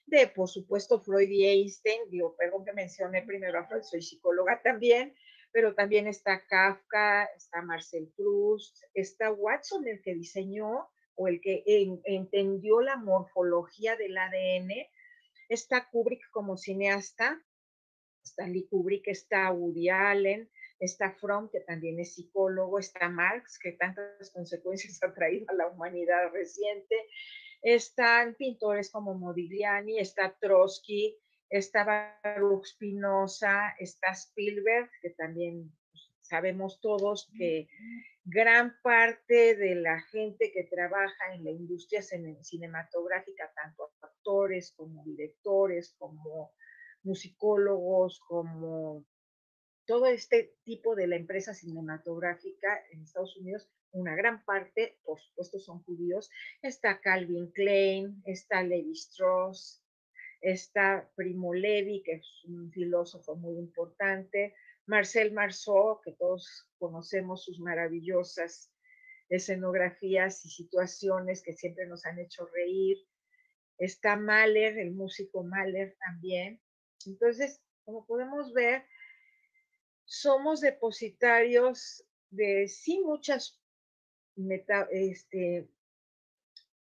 de, por supuesto, Freud y Einstein. Digo, perdón que mencioné primero a Freud, soy psicóloga también, pero también está Kafka, está Marcel Proust, está Watson, el que diseñó o el que en, entendió la morfología del A D N, está Kubrick como cineasta, Stanley Kubrick, está Woody Allen, está Fromm, que también es psicólogo, está Marx, que tantas consecuencias ha traído a la humanidad reciente, están pintores como Modigliani, está Trotsky, está Baruch Spinoza, está Spielberg, que también sabemos todos que gran parte de la gente que trabaja en la industria cinematográfica, tanto actores como directores, como musicólogos, como todo este tipo de la empresa cinematográfica en Estados Unidos, una gran parte, por supuesto, son judíos. Está Calvin Klein, está Levi Strauss, está Primo Levi, que es un filósofo muy importante, Marcel Marceau, que todos conocemos sus maravillosas escenografías y situaciones que siempre nos han hecho reír. Está Mahler, el músico Mahler también. Entonces, como podemos ver, somos depositarios de sí muchas meta, este,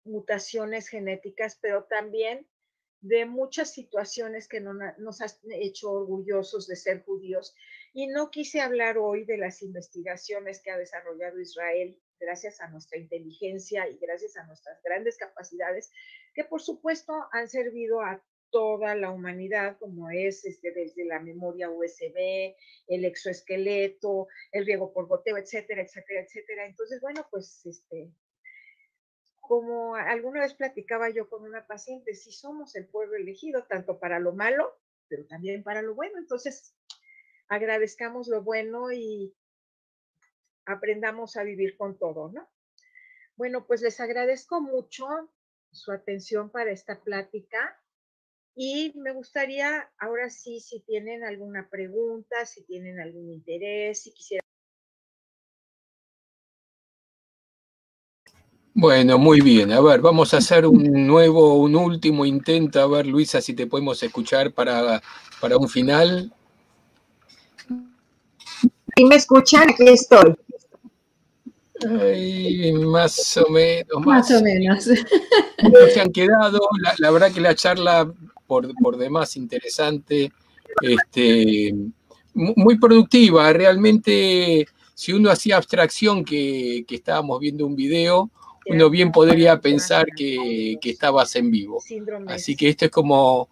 mutaciones genéticas, pero también de muchas situaciones que no, nos han hecho orgullosos de ser judíos. Y no quise hablar hoy de las investigaciones que ha desarrollado Israel gracias a nuestra inteligencia y gracias a nuestras grandes capacidades, que por supuesto han servido a toda la humanidad, como es este, desde la memoria U S B, el exoesqueleto, el riego por goteo, etcétera, etcétera, etcétera. Entonces, bueno, pues este, como alguna vez platicaba yo con una paciente, si somos el pueblo elegido, tanto para lo malo, pero también para lo bueno. Entonces, agradezcamos lo bueno y aprendamos a vivir con todo, ¿no? Bueno, pues les agradezco mucho su atención para esta plática y me gustaría, ahora sí, si tienen alguna pregunta, si tienen algún interés, si quisieran Bueno, muy bien. A ver, vamos a hacer un nuevo, un último intento. A ver, Luisa, si te podemos escuchar para, para un final. Si me escuchan, aquí estoy. Ay, más o menos. Más o menos. No se han quedado. La, la verdad que la charla por, por demás interesante, este, mu- muy productiva. Realmente, si uno hacía abstracción que, que estábamos viendo un video, uno bien podría pensar que, que estabas en vivo. Síndrome. Así que esto es como,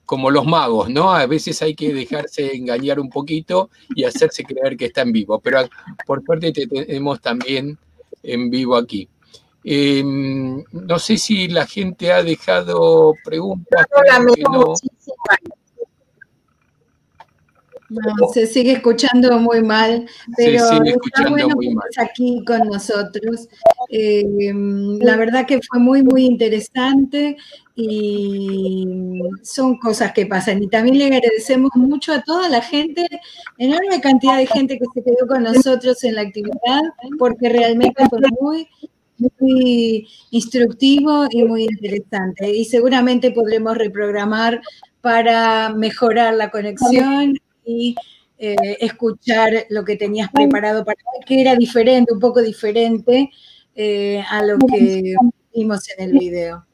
como los magos, ¿no? A veces hay que dejarse engañar un poquito y hacerse creer que está en vivo, pero a- por suerte te tenemos también en vivo aquí. Em, no sé si la gente ha dejado preguntas, Lo creo que lamento no. Muchísimo. No, se sigue escuchando muy mal, Se pero sigue está escuchando bueno muy que mal. Estés aquí con nosotros. Eh, la verdad que fue muy, muy interesante y son cosas que pasan. Y también le agradecemos mucho a toda la gente, enorme cantidad de gente que se quedó con nosotros en la actividad, porque realmente fue muy, muy instructivo y muy interesante. Y seguramente podremos reprogramar para mejorar la conexión y eh, escuchar lo que tenías preparado para hoy, que era diferente, un poco diferente eh, a lo que vimos en el video.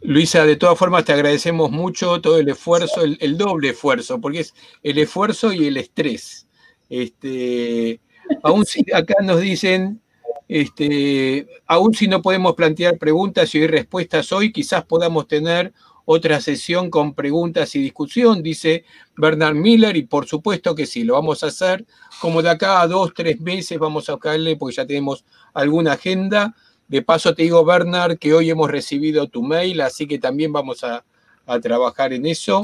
Luisa, de todas formas te agradecemos mucho todo el esfuerzo, el, el doble esfuerzo, porque es el esfuerzo y el estrés. Este, aún si, acá nos dicen, este, aún si no podemos plantear preguntas y oír respuestas hoy, quizás podamos tener otra sesión con preguntas y discusión, dice Bernard Miller, y por supuesto que sí, lo vamos a hacer. Como de acá a dos, tres meses vamos a buscarle, porque ya tenemos alguna agenda. De paso te digo, Bernard, que hoy hemos recibido tu mail, así que también vamos a, a trabajar en eso.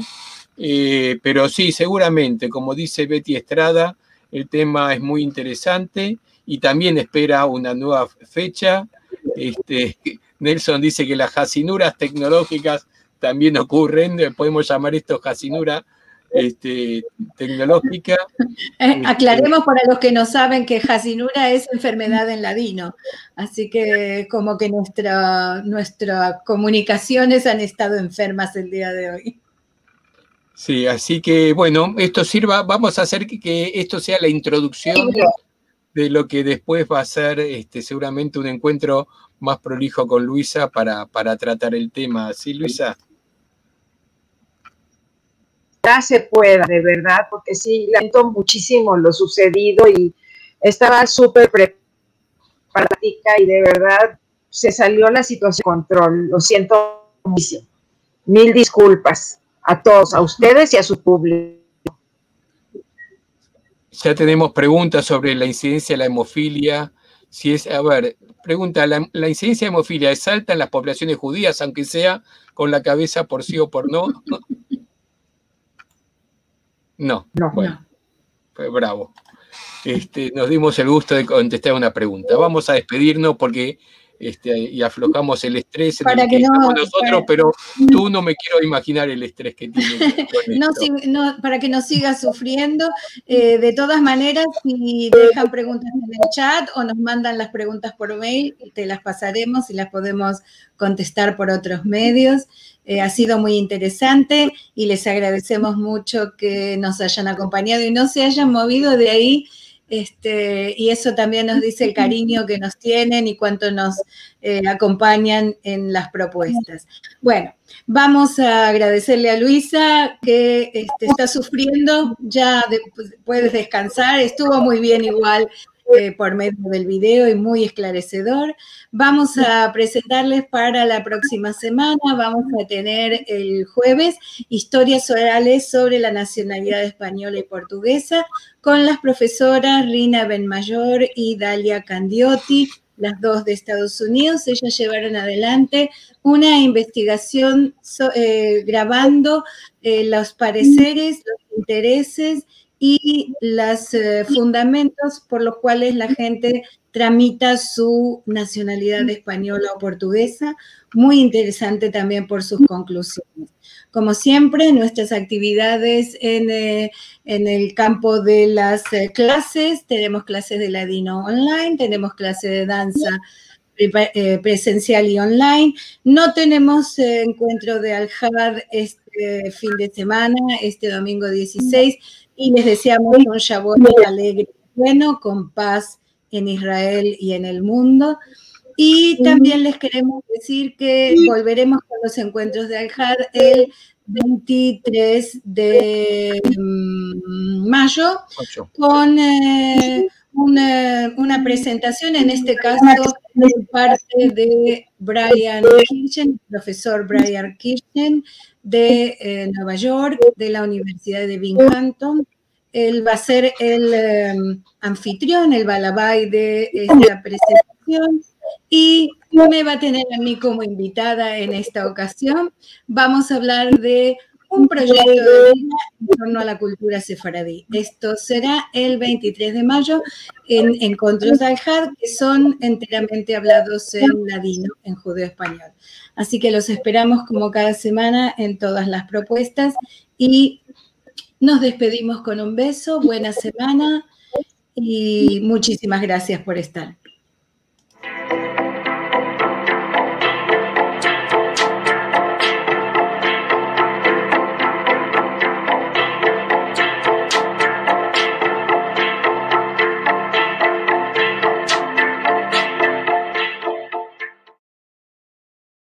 Eh, pero sí, seguramente, como dice Betty Estrada, el tema es muy interesante y también espera una nueva fecha. Este, Nelson dice que las hasinuras tecnológicas también ocurren, eh, podemos llamar esto hasinura este, tecnológica. Eh, aclaremos para los que no saben que hasinura es enfermedad en ladino, así que como que nuestra, nuestras comunicaciones han estado enfermas el día de hoy. Sí, así que bueno, esto sirva, vamos a hacer que, que esto sea la introducción de lo que después va a ser este, seguramente un encuentro más prolijo con Luisa para, para tratar el tema. ¿Sí, Luisa? Ya se pueda, de verdad, porque sí, lamento muchísimo lo sucedido y estaba súper preparada y de verdad se salió la situación de control. Lo siento muchísimo. Mil disculpas a todos, a ustedes y a su público. Ya tenemos preguntas sobre la incidencia de la hemofilia. Si es, a ver, pregunta, ¿la, la incidencia de hemofilia es alta en las poblaciones judías, aunque sea con la cabeza por sí o por no? No. No. Bueno, fue bravo. Este, nos dimos el gusto de contestar una pregunta. Vamos a despedirnos porque este, y aflojamos el estrés en Para el que que no, estamos nosotros, para pero tú no me quiero imaginar el estrés que tienes con No, esto. si- no, para que no siga sufriendo. Eh, de todas maneras, si dejan preguntas en el chat o nos mandan las preguntas por mail, te las pasaremos y las podemos contestar por otros medios. Eh, ha sido muy interesante y les agradecemos mucho que nos hayan acompañado y no se hayan movido de ahí. Este, y eso también nos dice el cariño que nos tienen y cuánto nos eh, acompañan en las propuestas. Bueno, vamos a agradecerle a Luisa que este, está sufriendo, ya de- puedes descansar, estuvo muy bien igual eh, por medio del video y muy esclarecedor. Vamos a presentarles para la próxima semana, vamos a tener el jueves historias orales sobre la nacionalidad española y portuguesa con las profesoras Rina Benmayor y Dalia Candioti, las dos de Estados Unidos. Ellas llevaron adelante una investigación so- eh, grabando eh, los pareceres, los intereses i los, eh, fundamentos por los kuales la djente tramita su nasionalidad española o portuguesa, muy interesante tambien por sus konkluziones. Komo siempre, muestras aktividades en, eh, en el kampo de las, eh, klases. Tenemos klases de ladino online, tenemos klase de dansa pre-, eh, presensial i online. No tenemos, eh, enkuentro de Alhad este fin de semana, este domingo dizisesh, i les deseamos un Shavuot alegre, bueno, kon paz en Israel i en el mundo. I tambien les keremos dizir ke volveremos kon los enkuentros de Alhad el ventitres de, mm, mayo, kon, eh, una, una prezentasion, en este kazo, de parte de Brian Kirchen, el profesor Brian Kirchen de, eh, Nueva York, de la Universidad de Binghamton. El va a ser el, eh, anfitrion, el balabay de esta prezentasion, i me va a tener a mi komo invitada en esta okazion. Vamos a avlar de un proyekto de vida en torno a la kultura sefaradi. Esto sera el ventitres de mayo en Enkontros de Alhad, ke son enteramente avlados en ladino, en djudeo-espanyol. Ansi ke los esperamos komo kada semana en todas las propuestas i mos despedimos kon un beso, buena semana i muchisimas grasias por estar.